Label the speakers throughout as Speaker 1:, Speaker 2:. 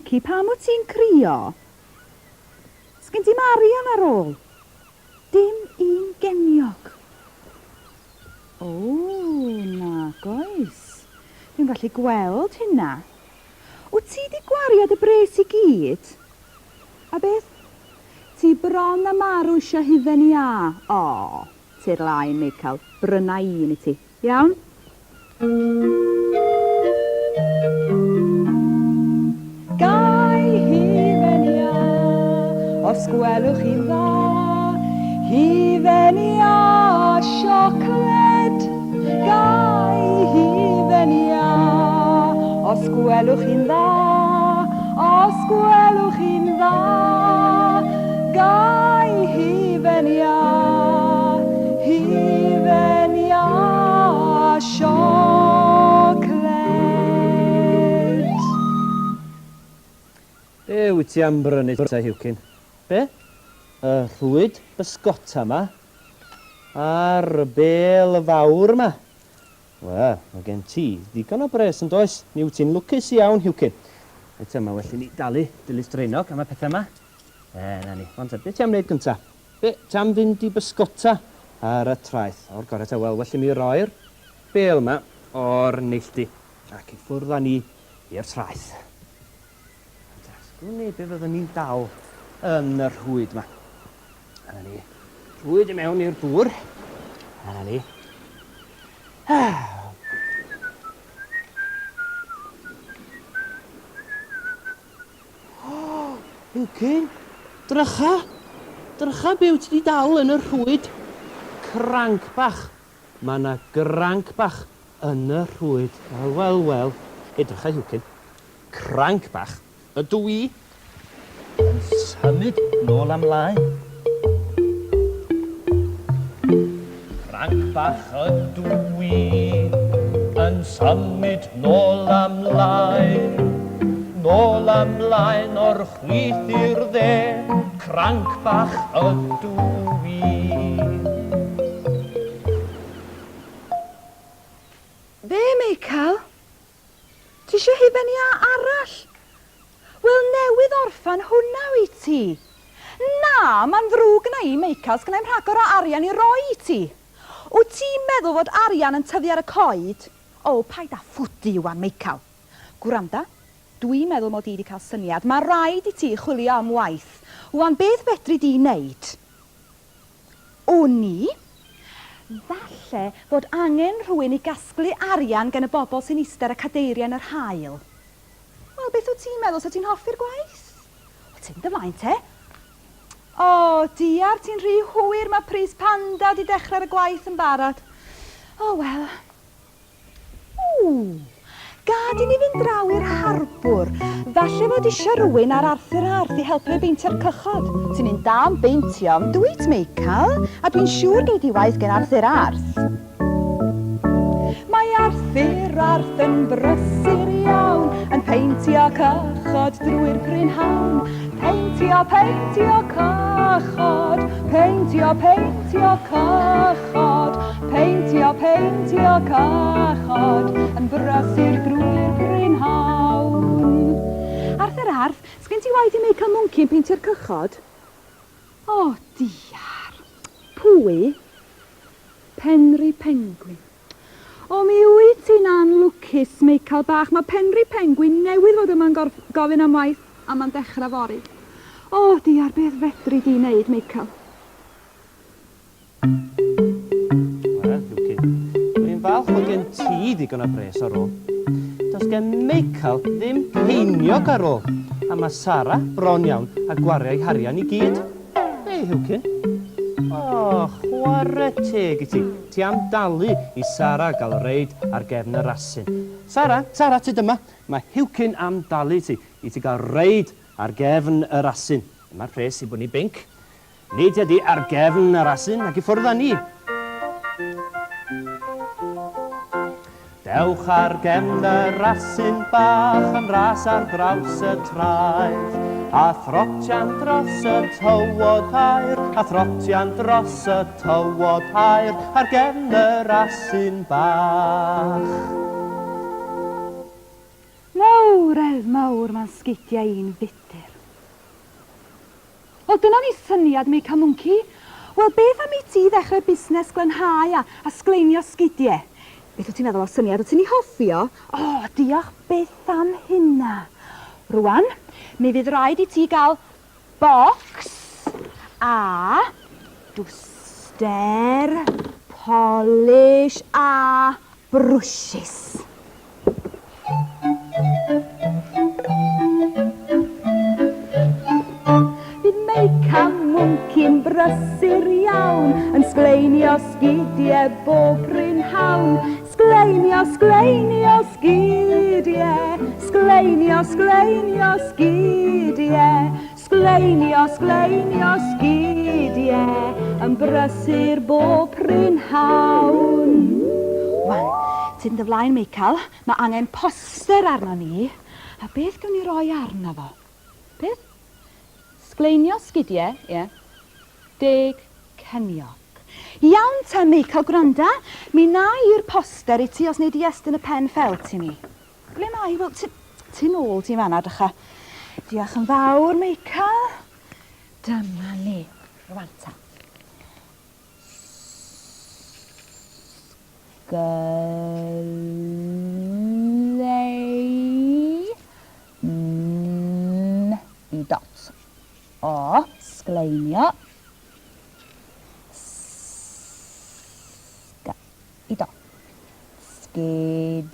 Speaker 1: Mwnci, pam wyt ti'n crio? Sgin ti'm arian ar ôl? Dim un geniog. O, nag oes. Dwi'n gallu gweld hynna. Wyt ti 'di gwario dy bres i gyd? A beth? Ti bron a marw isio hufen iâ. O, tyrd laen, Meical, bryna i un i ti. Iawn? Gai hufen iâ, os gwelwch chi'n dda, hufen iâ siocled. Gai hufen iâ, os gwelwch chi'n dda, os gwelwch chi'n dda. Gai hufen iâ, hufen iâ siocled.
Speaker 2: Be wyt ti am brynu ta, Huwcyn? Be? Y rhwyd bysgota 'ma? A'r bêl fawr 'ma? Wel, mae gen ti ddigon o bres yn does? Mi wyt ti'n lwcus iawn, Huwcyn. Reit te, mae well i ni dalu Dilys Draenog am y pethau 'ma. E, 'na ni. Wan te, be ti am wneud gynta? Be, ti am fynd i bysgota ar y traeth? O'r gorau te, wel, well i mi roi'r bêl 'ma o'r neilltu ac i ffwrdd â ni i'r traeth. Gwn i be fyddwn ni'n dal yn y rhwyd 'ma. A 'na ni. Rhwyd i mewn i'r dŵr. A 'na ni. O, Huwcyn, drycha! Drycha be wyt ti 'di dal yn y rhwyd. Cranc bach. Mae 'na granc bach yn y rhwyd. Wel, wel, wel. Edrycha, Huwcyn. Cranc bach ydw i. Yn symud nôl a mlaen. Cranc bach ydw i. Yn symud nôl a mlaen. Nôl a mlaen o'r chwith i'r dde. Cranc bach ydw i.
Speaker 1: Be, Meical? Ti isio hufen iâ arall? Wel, newydd orffan hwnna wyt ti. Na, ma'n ddrwg gynna i, Meical, sgynna i'm rhagor o arian i roi i ti. Wyt ti'n meddwl fod arian yn tyfu ar y coed? O, paid â phwdu ŵan, Meical. Gwranda, dwi'n meddwl mod i 'di cael syniad. Ma' raid i ti chwilio am waith. Ŵan, beth fedri di neud? Wn i. Falle fod angen rhywun i gasglu arian gen y bobl sy'n iste ar y cadeiriau yn yr haul. Wel, beth wyt ti'n meddwl, 'sa ti'n hoffi'r gwaith? Wel, tyn dy flaen te. O, diar, ti'n rhy hwyr, mae pris panda 'di dechrau ar y gwaith yn barod. O, wel. Ww! Gad i ni fynd draw i'r harbwr. Falle fod isio rhywun ar Arthur Arth i helpu i beintio'r cychod. Ti'n un da am beintio, yn dwyt, Meical? A dwi'n siŵr gei di waith gen Arthur Arth. Mae Arthur Arth yn brysur iawn, yn peintio cychod drwy'r prynhawn. Peintio, peintio cychod, peintio, peintio cychod. Cychod, peintio, peintio cychod, yn brysur drwy'r prynhawn. Arthur Arth, sgen ti waith i Meical Mwnci yn peintio'r cychod? O, diar. Pwy? Penri Pengwin. O, mi wyt ti'n anlwcus, Meical bach. Mae Penri Pengwin newydd fod yma'n gorff gofyn am waith, a mae'n dechrau fory. O, diar, beth fedri di wneud, Meical?
Speaker 2: Wel, Huwcyn, dwi'n falch bod gen ti ddigon o bres ar ôl. Does gen Meical ddim ceiniog ar ôl, a mae Sara bron iawn a gwario ei harian i gyd. Hei, Huwcyn. O, chwarae teg i ti. Ti am dalu i Sara gael reid ar gefn yr asyn. Sara, Sara, tyd yma. Mae Huwcyn am dalu ti i ti gael reid ar gefn yr asyn. Dyma'r pres i brynu binc. Neidia di ar gefn yr asyn ac i ffwrdd â ni. Dewch ar gefn yr asyn bach yn ras ar draws y traeth, a throtian dros y tywod aur, a throtian dros y tywod aur, ar gefn yr asyn bach.
Speaker 1: Na! Mawredd mawr, mae'n sgidiau i'n fudur. Wel, dyna ni syniad, Meical Mwnci. Wel, beth am i ti ddechrau busnes glanhau a, a sgleinio sgidie? Beth wyt ti'n feddwl o syniad? Wyt ti'n ei hoffi o? O, diolch byth am hynna. Rwan, mi fydd rhaid i ti gael bocs a dwster, polish a brwshys. Bydd Meic a Mwnci'n brysur iawn yn sgleinio sgidie bob prynhawn. Sgleinio, sgleinio sgidie, sgleinio, sgleinio sgidie, sgleinio, sgleinio sgidie, yn brysur bob prynhawn. Wan, tyn dy flaen Meical, mae angen poster arno ni, a beth gawn ni roi arno fo? Beth? Sgleinio sgidie, ie. Deg ceniog. Iawn te, Meical, gwranda, mi wna i'r poster i ti os wnei di estyn y pen ffelt i mi. Ble mae hi? Wel, tu, tu nôl ti fan'na, drycha. Diolch yn fawr, Meical. Dyma ni. Rwan ta. Sglei... N... I dot. O, sgleinio. Sg... I dot. Sgid...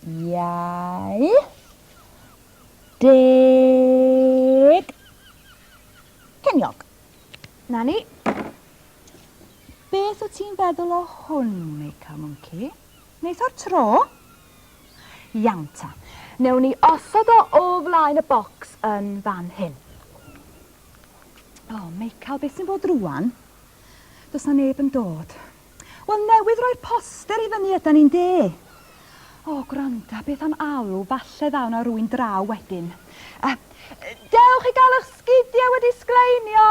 Speaker 1: Iau. Deg. Ceniog. 'Na ni. Beth wyt ti'n feddwl o hwn, Meical Mwnci? Neith o'r tro? Iawn ta. Newn ni osod o o flaen y bocs yn fan hyn. O, Meical, beth sy'n bod rŵan? Does 'na neb yn dod. Wel, newydd roi'r poster i fyny ydan ni'n de? O, gwranda, beth am alw, falle ddaw 'na rywun draw wedyn. Yy, dewch i gael eich sgidiau wedi sgleinio!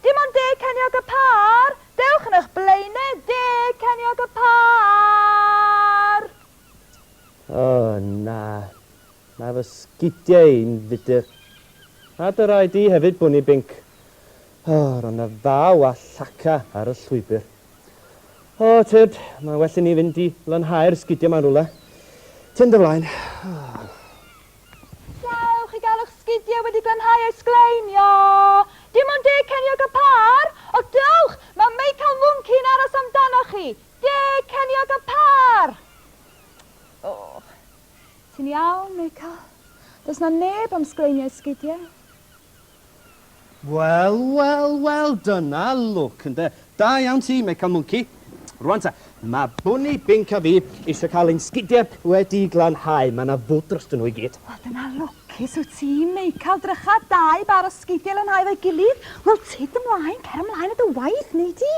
Speaker 1: Dim ond deg ceiniog y pâr! Dewch yn eich blaenau, deg ceiniog y pâr!
Speaker 2: O, na. Mae fy sgidiau i'n fudur. A dy rai di hefyd, Bwni Binc. O, ro'n 'na faw a llaca ar y llwybr. O, tyrd, mae'n well i ni fynd i lanhau'r sgidiau 'ma'n rhywle. Tyn dy flaen.
Speaker 1: Dewch i gael eich sgidiau wedi glanhau a'u sgleinio! Dim ond deg ceiniog y pâr! O, dewch! Mae Meical Mwnci'n aros amdanoch chi! Deg ceiniog y pâr! O, ti'n iawn, Meical. Does 'na neb am sgleinio'u sgidiau.
Speaker 2: Wel, wel, wel, dyna lwc, ynde? Da iawn ti, Meical Mwnci. Rwan ta, mae Bwni, Binc a fi eisiau cael ein sgidiau wedi glanhau. Mae yna fwd drostyn nhw i gyd.
Speaker 1: Wel, dyna lwcus wyt ti, Meical. Drycha, dau bar o sgidiau lanhau efo'i gilydd. Wel, tyd ymlaen, cer ymlaen â dy waith, wnei di?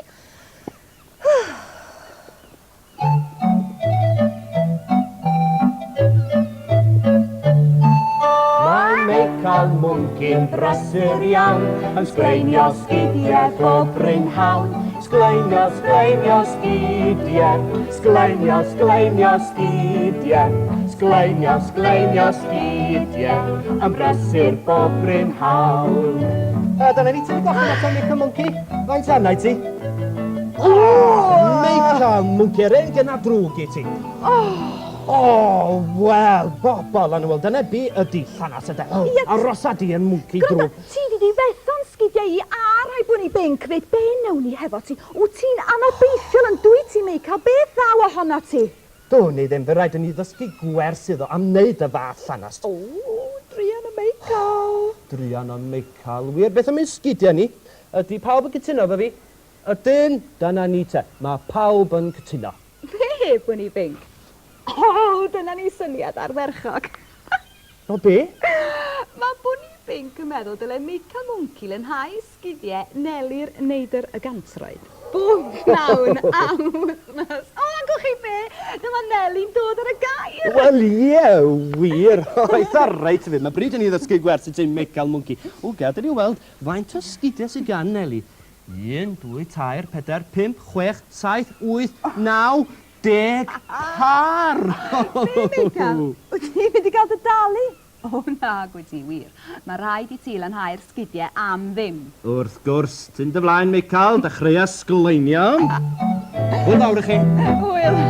Speaker 2: Mae Meical Mwnci'n brysur iawn yn sgleinio sgidiau bob prynhawn. Sgleinio, sgleinio sgidiau, sgleinio, sgleinio sgidiau, sgleinio, sgleinio sgidiau, yn brysur bob prynhawn. A dyna ni, ti'n gwachod ato Meical Mwnci? Faint arna i ti? O! Meical Mwnci, yr un gyna drwg i ti. O, wel, bobol anwyl, dyna be ydi llanast y delw.
Speaker 1: Ie.
Speaker 2: Arosa di yn mwnci drwg.
Speaker 1: Gwranda, ti di difetha'n sgidiau i a rhai bwni binc 'fyd. Be newn ni hefo ti? Wt ti'n anobeithiol yn dwyt ti, Meical? Beth ddaw ohono ti?
Speaker 2: Dwn i ddim, fe raid i ni ddysgu gwers iddo am wneud y fath llanast.
Speaker 1: O, druan o Meical.
Speaker 2: Druan o Meical, wir. Beth am ein sgidiau ni? Ydy pawb yn cytuno efo fi? Ydyn! Dyna ni te. Mae pawb yn cytuno.
Speaker 1: Be, Bwni Binc? O, dyna ni syniad ardderchog.
Speaker 2: O, be?
Speaker 1: Mae Bwni Binc yn meddwl dyle Meical Mwnci lanhau sgidie Neli'r Neidr y Gantroed. Bob pnawn am wythnos. O, a gwch chi be? Dyma Neli'n dod ar y gair!
Speaker 2: Wel, ie, wir. O, eitha reit hefyd. Mae bryd i ni ddysgu gwers i ti, Meical Mwnci. O, gad i ni weld faint o sgidiau sydd gan Neli. Un, dwy, tair, pedair, pump, chwech, saith, wyth, naw, Deg pâr!
Speaker 1: Be, Meical? Wyt ti'n mynd i gael dy dalu? O, nag wyt ti wir. Mae rhaid i ti lanhau'r sgidiau am ddim.
Speaker 2: Wrth gwrs. Tyn dy flaen, Meical. Dechreua sgleinio. Hwyl fawr i chi.
Speaker 1: Hwyl.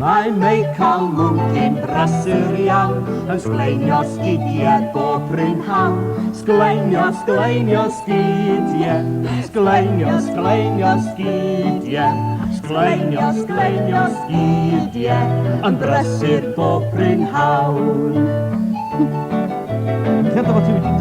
Speaker 2: Mae Meical Mwnci'n brysur iawn yn sgleinio sgidiau bob prynhawn. Sgleinio, sgleinio sgidiau, sgleinio, sgleinio sgidiau, sgleinio, sgleinio sgidiau, yn brysur bob prynhawn. Cerdd efo ti wedi...